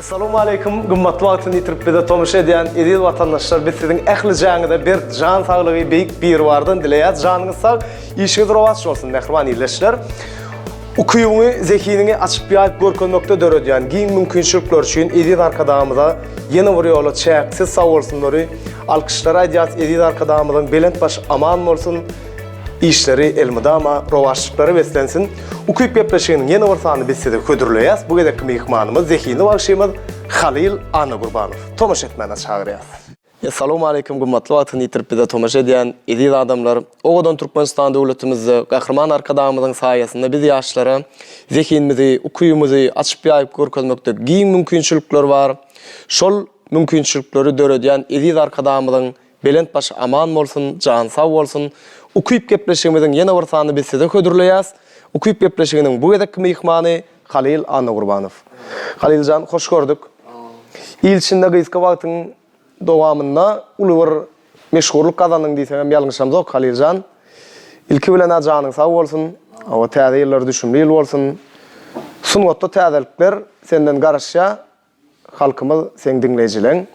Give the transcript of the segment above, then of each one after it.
Essalawmaleýkum gymmatly wagtyny ýitirip bize tomaşa edýän eziz watandaşlar biz siziň ählijäňize berk jan saglygy beýik Biribardan dileýäs janyňyz sag işiňiz rowaç bolsun mähriban ildeşler Ukybyňy zehiniňi açyp ýaýyp görkezmekde döredýän giň mümkinçilikler üçin eziz Arkadagymyza ýene bir ýola çäksiz sagbolsunlary alkyşlary aýdýas eziz Arkadagymyzyň belent başy aman bolsun Işleri elmydama rowaçlyklara beslensin! Ukyp gepleşiginiň ýene bir sanyny biz size hödürleýäs. Bu gezekki myhmanymyz zehinli bagşymyz Halyl Annagurbanow. Tomaşa etmäne çagyrýas. Essalawmaleýkim gymmatly wagtyny ýitirip bize tomaşa edýän eziz adamlar! Owadan Türkmenistan döwletimizde Gahryman Arkadagymyzyň saýasynda biz ýaşlara zehinimizi, ukybymyzy açyp ýaýyp görkezmekde giň mümkinçilikler bar. Şol mümkinçilikleri döredýän eziz Arkadagymyzyň Belent başy aman bolsun, jany sag bolsun. Ukyp gepleşigimiziň ýene bir sanyny biz size hödürleýäs. Ukyp gepleşiginiň bu gezekki myhmany Halyl Annagurbanow. Halyljan hoş gördük. Il içinde gysga wagtyň dowamynda uly bir meşhurlyk gazandyň diýseňem ýalňyşamzok Halyljan. Ilki bilen-ä janyň sag bolsun. Hawa täze ýyllar düşümli ýyl bolsun. Sungatda täzelikler senden garaşýar. Halkymyz seň diňleýjileň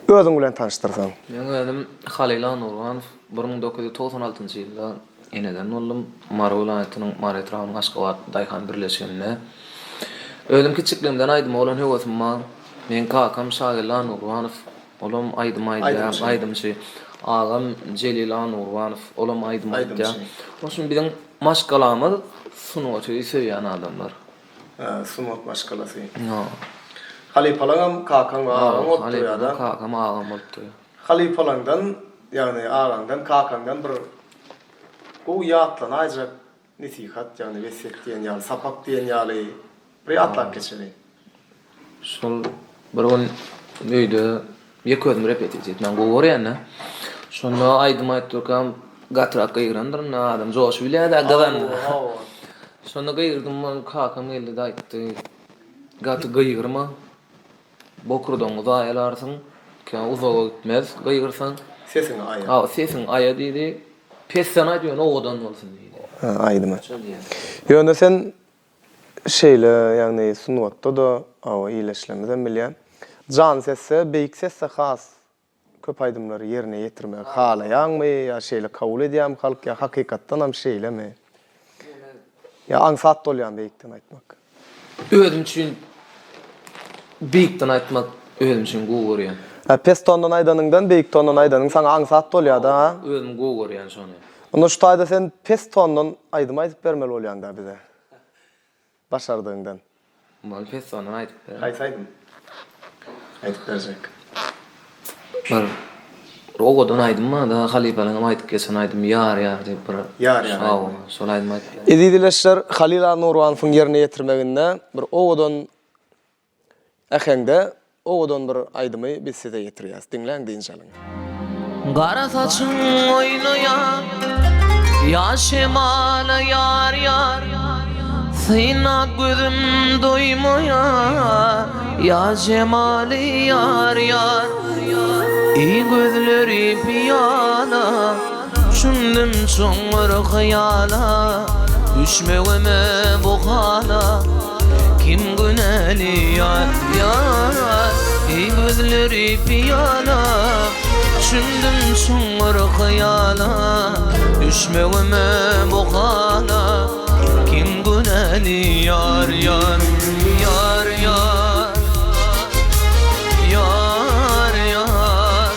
özüň bilen tanyşdyrsaň. Meň özüm Halyl Annagurbanow, 1996 ýylda eneden boldum. Mary welaýatynyň Mary etrabynyň Aşgabat daýhan birleşiginde. Özüm kiçikligimden aýdyma bolan höwesim bar. Meň kakam Şageldi Annagurbanow, olam aýdym aýdýar, aýdymçy. Agam Jelil Annagurbanow, olam aýdym aýdýar. Şonuň üçin biziň maşgalamyz sungaty söýýän adamlar. Sungat maşgalasy. Halypalaňam kakaň we agaň bolup durýar-da. Halypalam kakam, agam bolup durýar. Halypalaňdan, ýagny agaňdan, kakaňdan bir gowy ýatlanaýjak nesihat, ýagny wesýet diýen ýaly, sapak diýen ýaly bir ýatlap geçeli. Şol bir gün öýde ýeke özüm repetisiýa etmäni gowy görýän-de. Şonda aýdym aýdyp durkam gatyrak gygyrandyryn-da, adam joşup bilýär-dä gyzanda. Şonda gygyrdym, kakam geldi-de aýtdy, Gaty gygyrma, bokurdagyňy zaýalarsyň, kän uzaga gitmez gygyrsaň. Sesiňi aýa. Hawa, sesiňi aýa diýdi. Pesden aýt, ýöne owadan bolsun diýdi. Ha, aýdymy. Ýöne sen Şeýle, ýagny sungatda-da, hawa, ileşlemizem bilýän. Jan sesse, beýik sesse has köp aýdymlary ýerine ýetirmegi halaýaňmy ýa şeýle kabul edýärmi halk ýa hakykatdanam şeýlemi? Ýa aňsat bolýarmy beýikden aýtmak? Özüm üçin beýikden aýtmak özüm üçin gowy görýän. Hä, pes tondan aýdanyňdan beýik tondan aýdanyň saňa aňsat bolýar-da, ha? Özüm gowy görýän şony. Onda şu taýda sen pes tondan aýdym aýdyp bermeli bolýaň-da bize. Başardygyňdan. Maňa pes tondan aýdyp ber. Haýsy aýdym? Aýdyp berjek. Bir bir owadan aýdym bar-da, halypalaryň hem aýdyp geçen aýdymy Ýar ýar diýip bir. Ýar ýar aýdymy. Şol aýdymy aýdyp ber. Eziz ildeşler, Halyl Annurwanowyň ýerine ýetirmeginde bir owadan Äheňde owadan bir aýdymy biz size ýetirýäs. Diňläň dynç alyň. Gara saçyň oýnaýar Ýa şemala ýar ýar Synap gözüm doýmaýar Ýa jemaly ýar ýar Eý gözleri pyýala Çümdüm çuňňur hyýala Düşmegime bu hala Kim günäli ýar, ýar Eý gözleri pyýala Çümdüm çuňňur hyýala Düşmegime bu hala Kim günäli ýar, ýar Ýar, ýar Ýar, ýar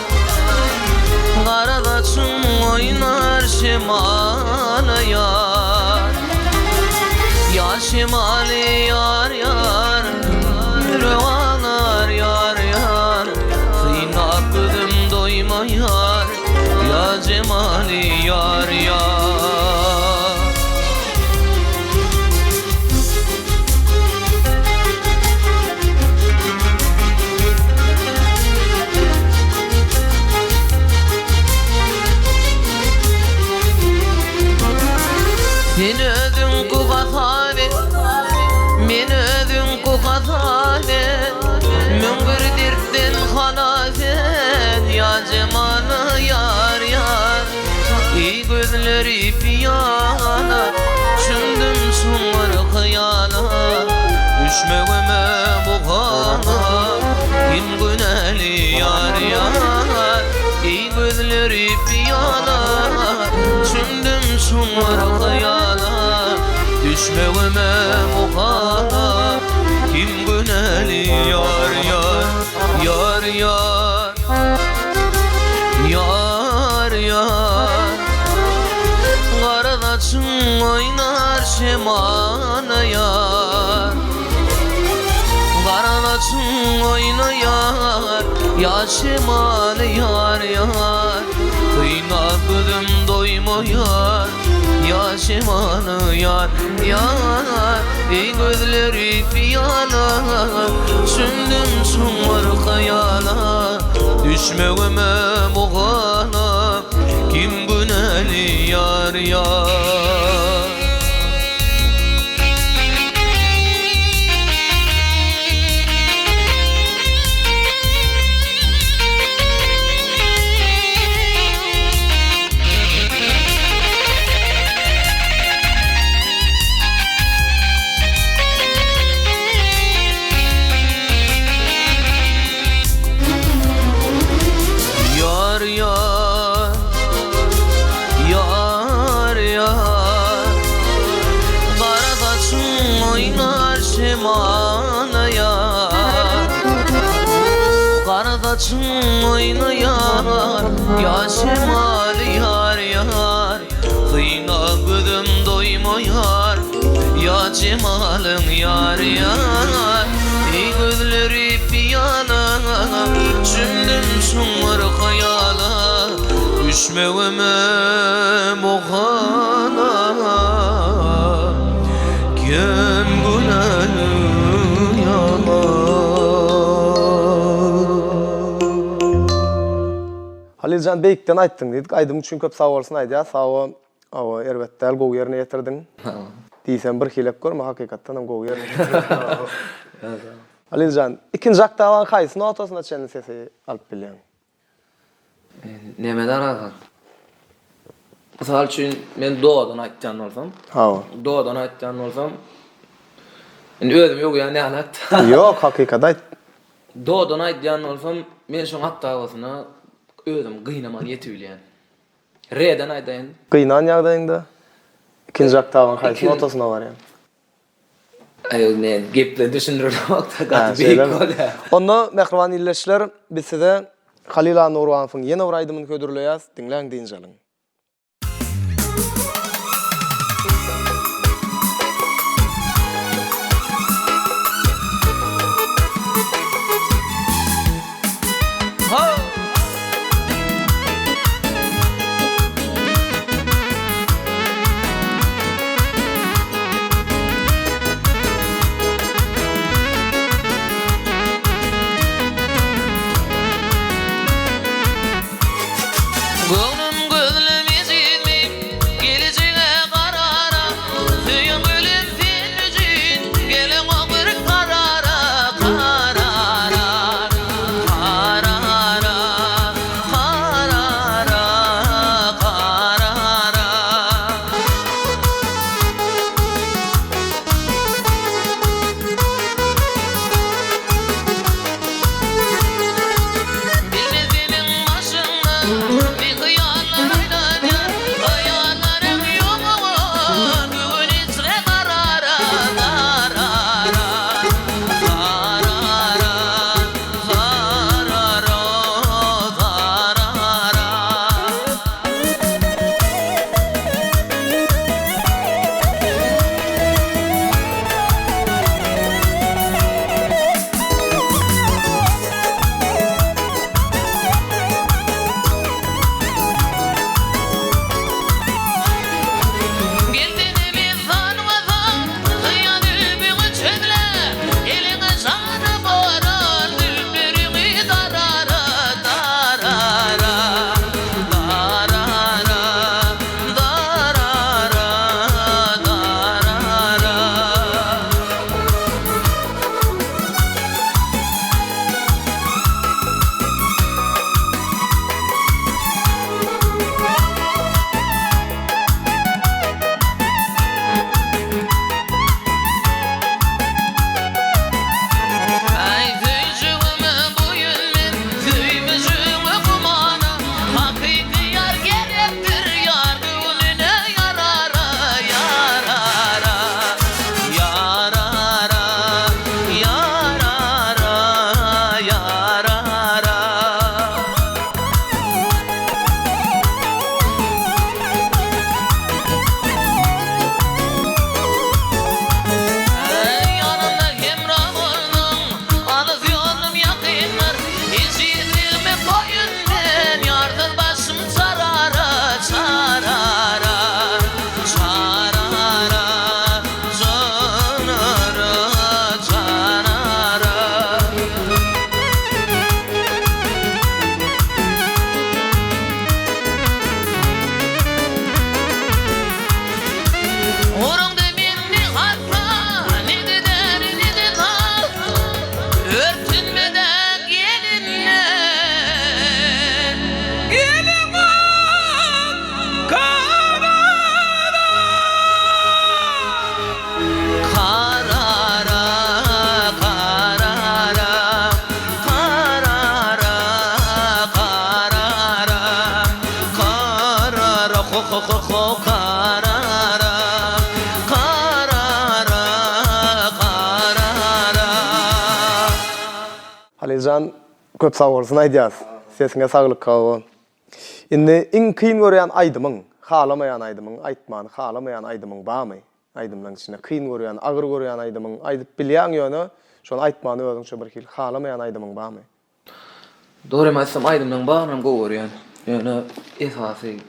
Gara saçyň oýnar şemala ýar Ýa şemaly ýar ýar Ýürek alar ýar ýar Synlap gözüm doýmaýar Ýa jemaly ýar ýar. Sen özüň guwasa ber, Men özüň guwasa ber, 1001 dertden halas et, Ýa jemala ýar ýar. Eý gözleri pyýala, Çümdüm çuňňur hyýala, Düşmegime bu hala. çuňňur hyýala Düşmegime muhala Kim günäli ýar ýar Ýar ýar Ýar ýar Gara saçyň oýnar şemala ýar Gara saçyň oýnaýar Ýa şemaly ýar ýar Syna gözüm doýmaýar Ýa şemaly ýar ýar Eý gözleri pyýala Çümdüm çuňňur hyýala Düşmegime muhala Kim günäli ýar ýar. Ýar ýar Ýar ýar Gara saçyň oýnar şemala ýar Gara saçyň oýnaýar Ýa şemaly ýar ýar Syna gözüm doýmaýar Ýa jemalyň ýar ýar Eý gözleri pyýala Çümdüm çuňňur hyýala Düşmegime muhala Kim günäli ýalar. Haliljan beýikden aýtdyň diýdik aýdym üçin köp sag bolsun aýdýas sago Hawa erbet däl gowy ýerine ýetirdiň diýsem bir hilek görme hakykatdanam gowy ýerine ýetirdiň. Haliljan ikinji oktawaň haýsy notasyna çenli sesi alyp bilýäň? Nemeden rahat? Mysal üçin men dodan aýtýan bolsam. Hawa. Dodan aýtýan bolsam indi özüm öwýän ýaly aýtdym. Ýok hakykaty aýt. Dodan aýdýan bolsam men şoň oktawasyna özüm gynaman ýetibilýän. Re-den aýdaýyn. Gynan ýagdaýyňda ikinji oktawaň haýsy notasyna barýaň? Aý men gep bilen düşündirilemokda gaty beýik bolýar. Onda mähriban ildeşler biz size Halyl Annagurbanowyň ýene bir aýdymyny hödürleýäs, diňläň dynç alyň. Göwnüm gözel. Ho ho karara Karara Karara. Haliljan köp sag bolsun aýdýas. Sesiňe saglyk hawa. Indi iň kyn görýän aýdymyň, halamaýan aýdymyň, aýtmany halamaýan aýdymyň bamy? Aýdymlaň içinde kyn görýän, agyr görýän aýdymyň, aýdyp bilýäň ýöne şony aýtmany özüňçe birhili halamaýan aýdymyň bamy? Dogrymy aýtsam aýdymlaň barynam gowy görýän. Ýöne esasy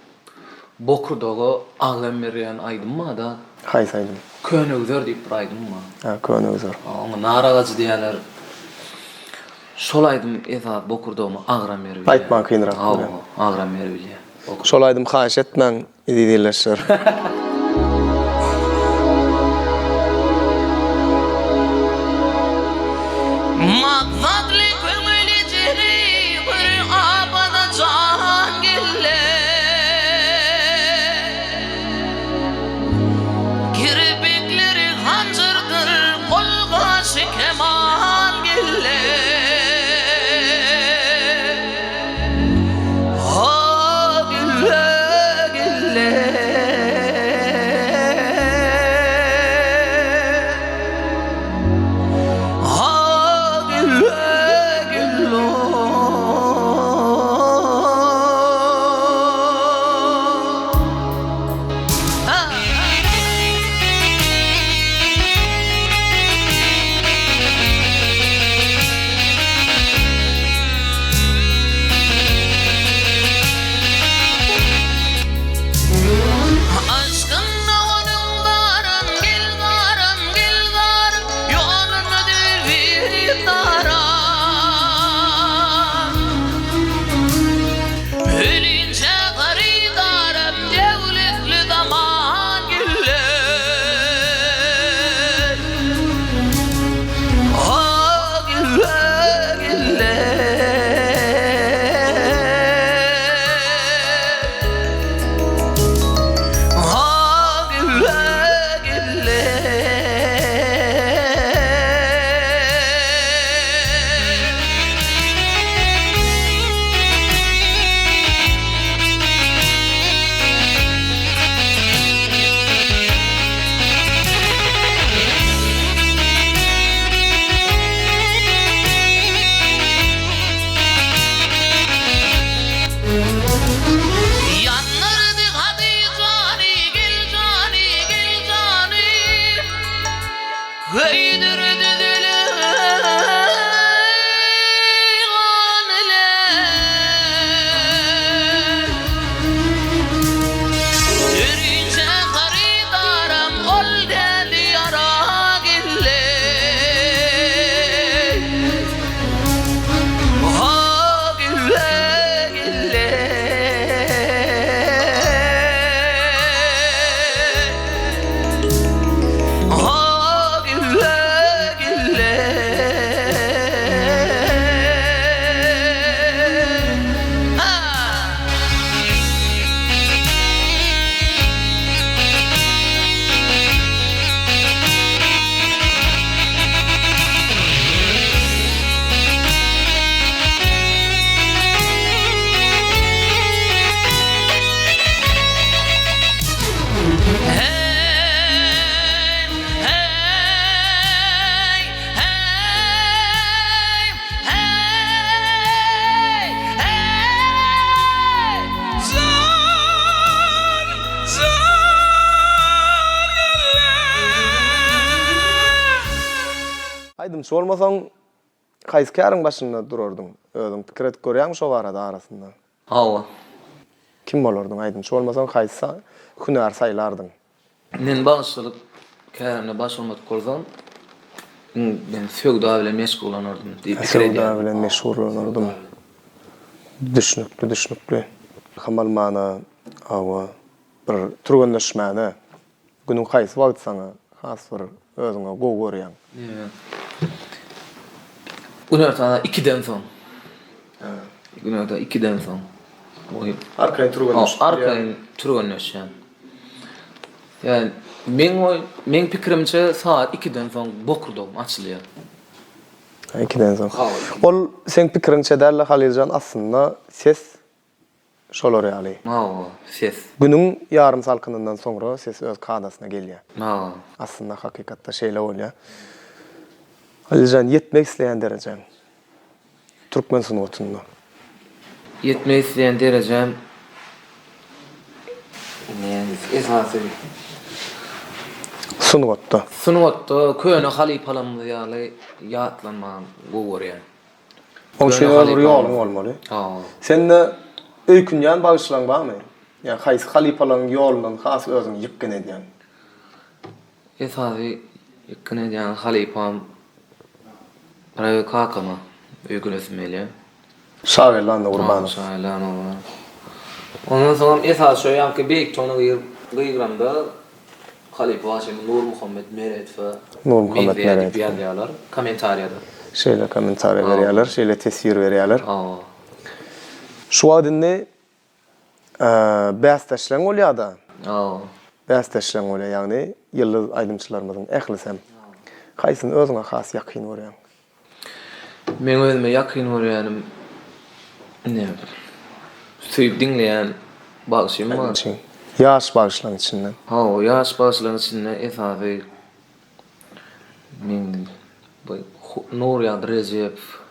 bokurdaga agram berýän aýdym barda. Haýsy aýdym? Köne güzer diýip bir aýdym bar. Ha, Köne güzer. Oňa nar agajy diýýärler. Şol aýdym esasy bokurdagyma agram beribilýär. Aýtman kynrak bolýar. Hawa, agram beribilýär. Şol aýdym haýyş etmäň Eziz ildeşler. Maksatly köňül içeri bir abada jan gelle. Kirpikleri hanjardyr, gol gaşy keman gelle. Ha gülle gülle. Ha gülle gülle. Aşkynda onuň baryn, gel garyn, gel garyn, Ýoluny düzüp daran. Ölinçä hyrydarym, döwletli zaman geler. Ah, gülle, gülle. Ah, gülle, gülle. Ýandyrdy Hadyjany, gel jany, gel jany, Köýdürdi Züleýhan ile. Örinçä hyrydaram ol däli ýara geldi. Ha gülle gülle. Ha gülle gülle. Ha. Hey, hey, hey, hey, hey. Jan, jan gelle. Aýdymçy bolmasaň haýsy käriň başynda durardyň? Özüň pikir edip görýäňmi şo barada arasynda? Hawa. Kim bolardyň aýdymçy bolmasaň haýsy hünär saýlardyň? Men bagşylyk kärine baş urmadyk bolsam, men söwda bilen meşgullanardym diýip pikir edýän. Söwda bilen meşgullanardym. Düşnükli, düşnükli. Ylham almana, hawa, bir türgenleşmäne günüň haýsy wagty saňa has bir özüňe gowy görýäň? Günortana ikiden soň. Günorta ikiden soň. Arkaýyn türgenleşip bilýäň. Arkaýyn türgenleşýän. Ýani meň oý, meň pikirimçe sagat ikiden soň bokurdagym açylýar. Ikiden soň. Ol seň pikiriňçe däl-de Haliljan aslynda ses. Şolar ýaly. Hawa, ses. Günüň ýarym salkynyndan soňra ses öz kadasyna gelýär. Hawa. Aslynda hakykatda şeýle bolýar. Alyjan, ýetmek isleýän derejäň türkmen sungatynda? Ýetmek isleýän derejäm näme esasy Sungatda. Sungatda köne halypalarymyz ýaly ýatlanmagy gowy görýän. Oň üçin öz bir ýoluň bolmaly. Hawa. Sende öýkünýän bagyşlaň barmy? Ýa haýsy halypalaryň ýolundan has özüňi ýykgyn edýäň? Esasy ýykgyn edýän halypam Raýo kakama öýkünesim gelýär. Şageldi Annagurbanow. Şageldi Annagurbanow. Ondan soňam esasy şo ýaňky beýik tona girip gygyramda Halypa bagşymyz Nurmuhammet Meredowa Nurmuhammet meňzeýär diýip Meredow. ýazýarlar kommentariýada. Şeýle kommentariýa berýärler, şeýle teswir berýärler. Hawa. Şu wagt indi bäsdeşleň bolýada. Hawa. Bäsdeşleň bolýar, ýagny ýyldyz aýdymçylarymyzyň ählisem. Haýsyny özüňe has ýakyn görýäň? Meň özüme ýakyn görýänim ine söýüp diňleýän bagşym bar. Aýdymçy. Ýaş bagşylaryň içinden. Hawa, ýaş bagşylaryň içinde esasy meň bu Nurýagdy Rejepow.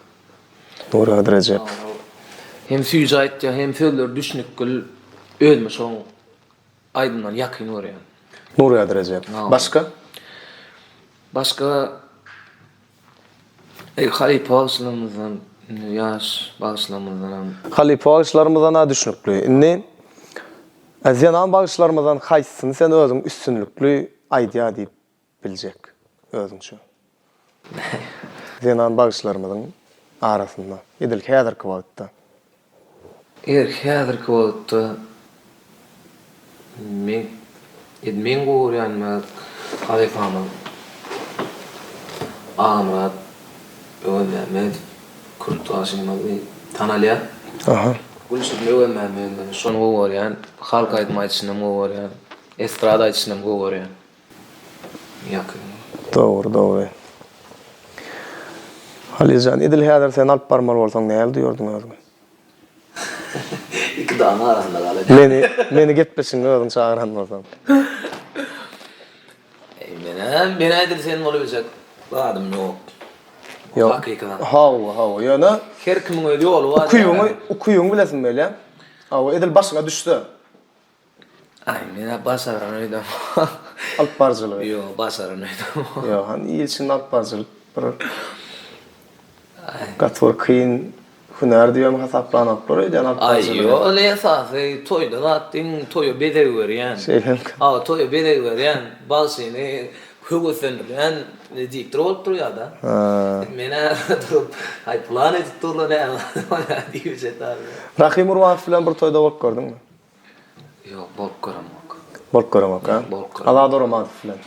Nurýagdy Rejepow. Hem süýji aýtýar, hem sözleri düşnükli. Özüme şoň aýdymlaryny ýakyn görýän. Nurýagdy Rejepow. Başga? Başga Eý halypa bagşylarymyzdan indi ýaş bagşylarymyzdanam. Halypa bagşylarymyzdan-a düşnükli. Indi zenan bagşylarymyzdan haýsysyny sen özüň üstünlikli aýdýar diýip biljek özüňçe? Zenan bagşylarymyzyň arasynda edil häzirki wagtda. Eger häzirki wagtda men meň gowy görýänime halypamyz Agamyrat Öwezmämmedow kürt bagşymyz tanalýar. Aha. Gülşirin Öwezmämmedowa şony gowy görýän. Halk aýdym aýdyşynam gowy görýän. Estrada aýdyşynam gowy görýän. Ýakyn. Dogry dogry. Halyjan edil häzir sen alyp barmaly bolsaň nähili duýardyň özüňi? Iki dagyň arasynda galyp. Meni meni gepleşigiňe özüň çagyran bolsaň. Eý menä menä edil sen bolubiljek zadym ýok. Ýok. Hakyky zat. Hawa hawa ýöne. Her kimiň öz ýoly bar. Ukybyňy ukybyňy bilesim gelýär. Hawa edil başyňa düşse. Aý menä başaran öýdem. Alyp baryjylygy. Ýok başaran öýdem. Ýok hany il içinde alyp baryjylyk bir gaty bir kyn hünär diýibem hasaplanoklar öýdýän alyp baryjylygy. Aý ýok ol esasy toýda zat diň toýa bezeg berýän. Şeýlemika. Hawa toýa bezeg berýän bagşyny höweslendirýän diktor bolup durýada. Menä durup aý plan edip durlar näme diýip Rahym Gurbanow bilen bir toýda bolup gördüňmi? Ýok, bolup göremok. Bolup göreňok, a? Bolup göremok. Azat Oramadow bilen?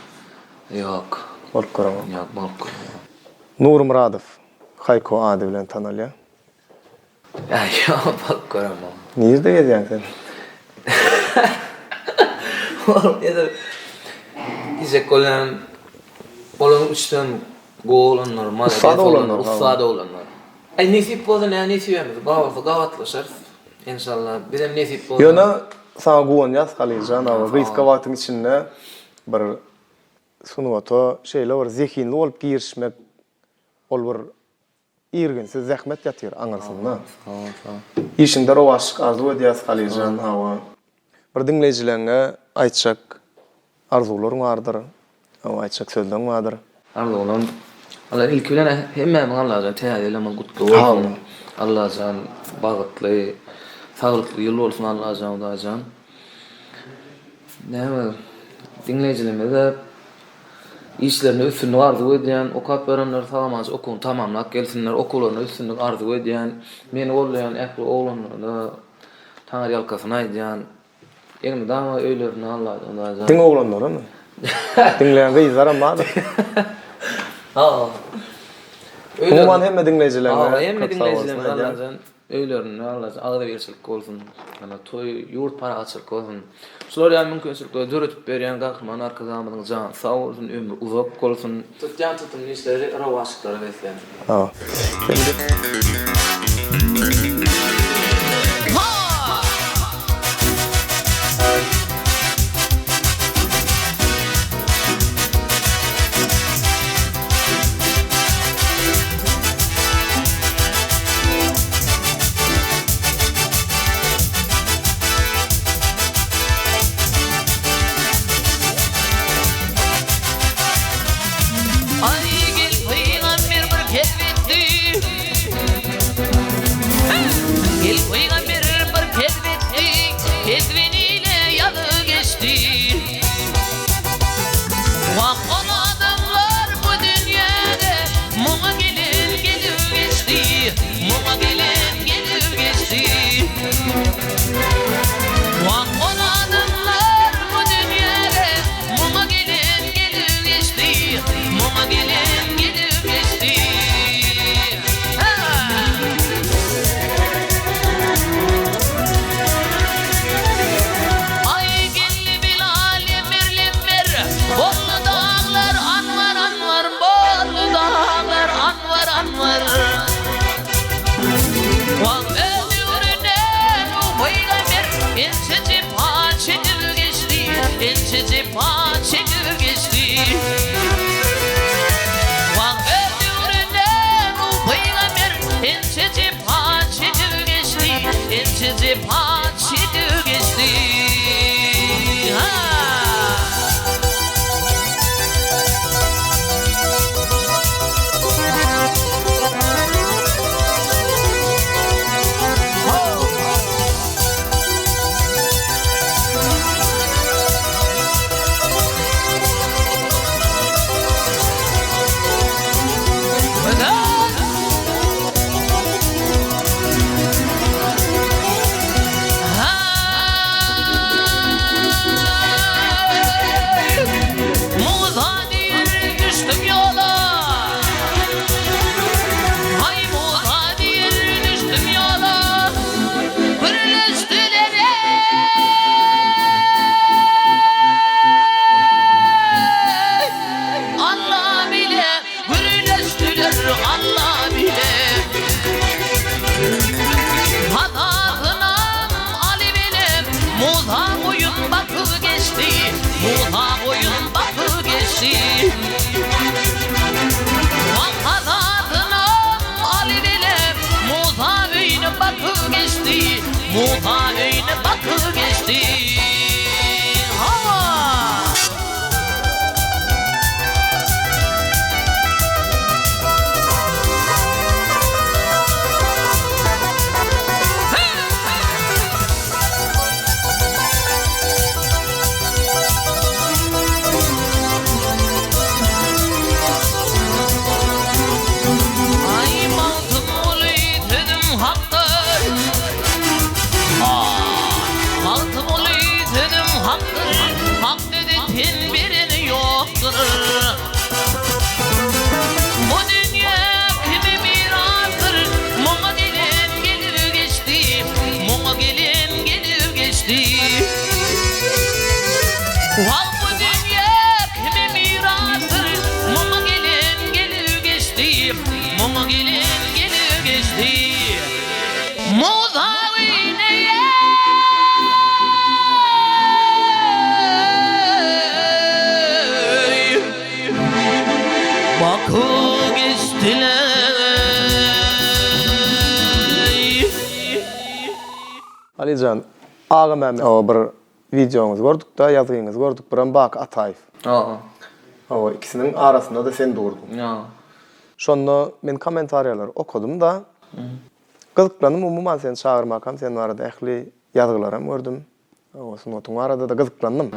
Ýok. Bolup göreňok. Ýok, bolup göremok. Nury Myradow, Haýko ady bilen tanalýar. Ýok, bolup göremok. Nirde gezýäň sen? Bolup edil diýjek bolýanym, olaryň üçüsem gowy oglanlar, Ussat oglanlar. Ussat oglanlar. Aý nesip bolsa näme nesibemiz bar bolsa gabatlaşarys. Enşalla bizem nesip bolsa. Ýöne saňa guwanýas Halyl jan aga gysga wagtyň içinde bir sungata şeýle bir zehinli bolup girişmek ol bir irginsiz zähmet ýatyr aňyrsynda. Işiňde rowaçlyk arzuw edýäs Halyl jan hawa. Bir diňleýjileňňe aýtjak Arzuwlaryň bardyr, hawa aýtjak sözleň bardyr. Arzuwlam Alla ilki bilen hemmämiziň Allajan täze ýylymyz gutly bolsun. Allajan bagtly, saglykly ýyl bolsun Allajan Hudaýjan. Näme diňleýjilerimize işlerinde üstünlik arzuw edýän, okap ýörenler sag-amanja okuwyny tamamlap gelsinler, okuwlarynda üstünlik arzuw edýän, meni goldaýan ähli oglanlara Taňryýalkasyn aýdýan. Elmydama öýlerinde Alladan razy. Diňe oglanlaramy? Diňleýän gyzlaram bardyr. Hawa. Umuman hemme diňleýjilerine Hawa, hemme köp sag bolsun diňleýjilerimize aýdýan. Allajan öýlerinde Allajan agzybirçilik bolsun. Ana toý, ýurt parahatçylyk bolsun. Şular ýaly mümkinçilikleri döredip berýän Gahryman Arkadagymyzyň jany sag bolsun, ömri uzak bolsun. Tutýan tutumly işleri rowaçlyklara beslensin. Hawa. geçdi. Hawa! Aý Magtymguly sözüm hakdyr. Magtymguly sözüm hakdyr. Hak sözi ten bereni ýokdur. Bu dünýe kime mirasdyr? Muňa gelen gelip geçdi. Muňa gelen gelip geçdi. Wah bu dünýe kime mirasdyr? Muňa gelen gelip geçdi. Muňa gelen gelip geçdi. Muzawy neýe? Baky geçdiler. Alyjan, Agamämmet hawa bir wideoňyzy gördük-de, ýazgyňyzy gördük, birem Baky Ataýew. Hawa. Hawa, ikisiniň arasynda-da sen durduň. Hawa. Şonda men kommentariýalary okadym-da, gyzyklandym, umuman seni çagyrmakam sen barada ähli ýazgylaram gördüm. Hawa, sungatyň barada-da gyzyklandym.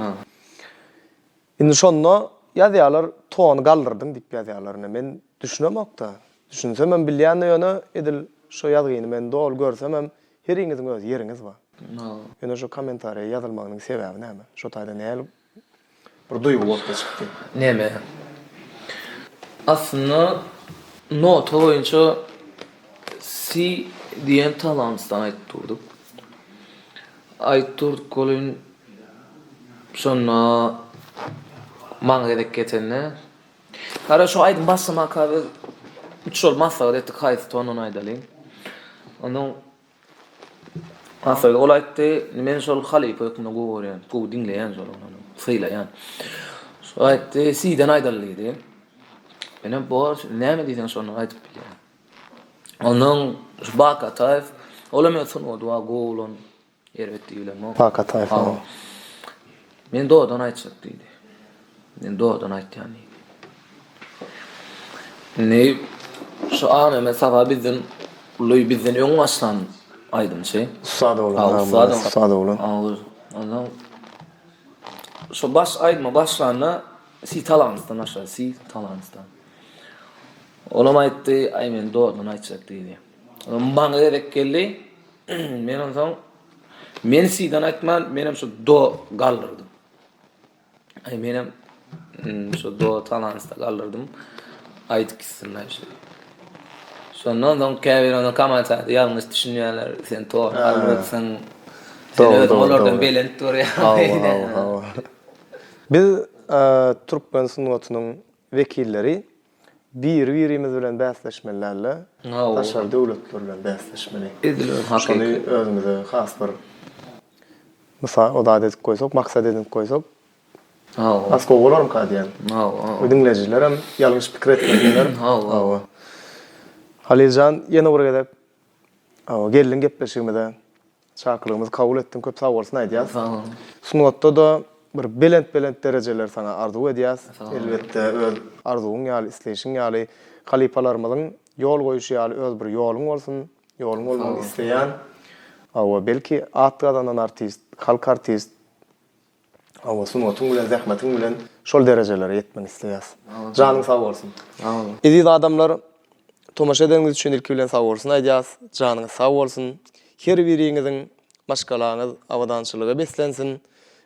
Indi şonda ýazýarlar tony galdyrdyň diýip ýazýarlar ine men düşünemokda. Düşünsemem bilýän-de ýöne edil şo ýazgyny men doly görsemem heriňiziň öz ýeriňiz bar. Ýöne şo kommentariýa ýazylmagynyň sebäbi näme? Şo taýda näl bir duýgy orta çykdy? Neme? Aslynda nota boýunça Si diýen talansdan aýdyp durduk. Aýdyp durduk welin şonda maňa gezek getende Gara şu aýdym başlamaka biz üç bolup maslahat etdik haýsy tondan aýdalyň. Ondan maslahat ol aýtdy, men şol halypa hökmünde gowy görýän, gowy diňleýän şol ony, sylaýan. Şol aýtdy, Si-den aýdaly diýdi. Menem bor, näme diýseň şony aýdyp bilýän. Ondan şu Baky Ataýew, olam öz sungaty bar, gowy bolan, erbet diýibilemok. Baky Ataýew, hawa. Men dodan aýtjak diýdi. Men dodan aýtýan diýdi. Indi şu Agamämmet Sapa bizden uly, bizden öň başlan aýdymçy. Ussat oglan, ussat, ussat oglan. Ondan şu baş aýdyma başlanda Si Talansdan başlady, Si Talansdan. Olam aýtdy, aý men dogrudan aýtjak diýdi. Onam maňa gezek geldi. Men onsoň men si-den aýtman, menem şu do galdyrdym. Aý menem şu do talansda galdyrdym. Aýdyp gitsinler şu. Şondan soň käbir onda kommentariýada ýalňyş düşünýärler, sen to galdyrypsyň. Sen özüň olardan belent görýäň. Hawa, hawa, hawa. Biz türkmen sungatynyň wekilleri biri-birimiz bilen bäsleşmeli däl-de, daşary döwletler bilen bäsleşmeli. Şony özümize has bir mysal, o zat edip goýsak, maksat edinip goýsak, has gowy bolarmyka diýýän. Diňleýjilerem ýalňyş pikir etmesinler. Hawa. Haliljan, ýene bir gezek geldiň gepleşigimize. Çakylygymyzy kabul etdiň köp sag bolsun aýdýas. Sag boluň. Sungatda-da bir belent-belent derejeleri saňa arzuw edýäs. Sag boluň. Elbetde öz arzuwyň ýaly, isleýşiň ýaly, halypalarymyzyň ýol goýuşy ýaly öz bir ýoluň bolsun, ýoluň bolmagyny isleýän. Hawa, belki at gazanan artist, halk artist, Hawa, sungatyň bilen, zähmetiň bilen şol derejelere ýetmegi isleýäs. Janyň sag bolsun. Sag boluň. Eziz adamlar, tomaşa edeniňiz üçin ilki bilen sag bolsun aýdýas. Janyňyz sag bolsun. Her biriňiziň maşgalaňyz abadançylyga beslensin.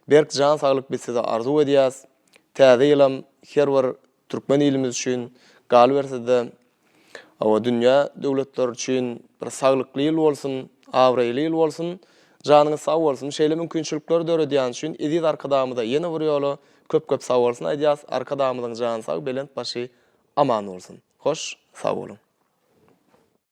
Berk jan saglyk biz size arzuw edýäs. Täze ýylam her bir Türkmen ilimiz üçin, galyberse-de, hawa, dünýä döwletleri üçin bir saglykly ýyl bolsun, abraýly ýyl bolsun! Janyňyz sag bolsun! Şeýle mümkinçilikleri döredýäni üçin eziz Arkadagymyza ýene bir ýola köp-köp sagbolsun aýdýas! Arkadagymyzyň jany sag, belent başy aman bolsun! Hoş, sag boluň!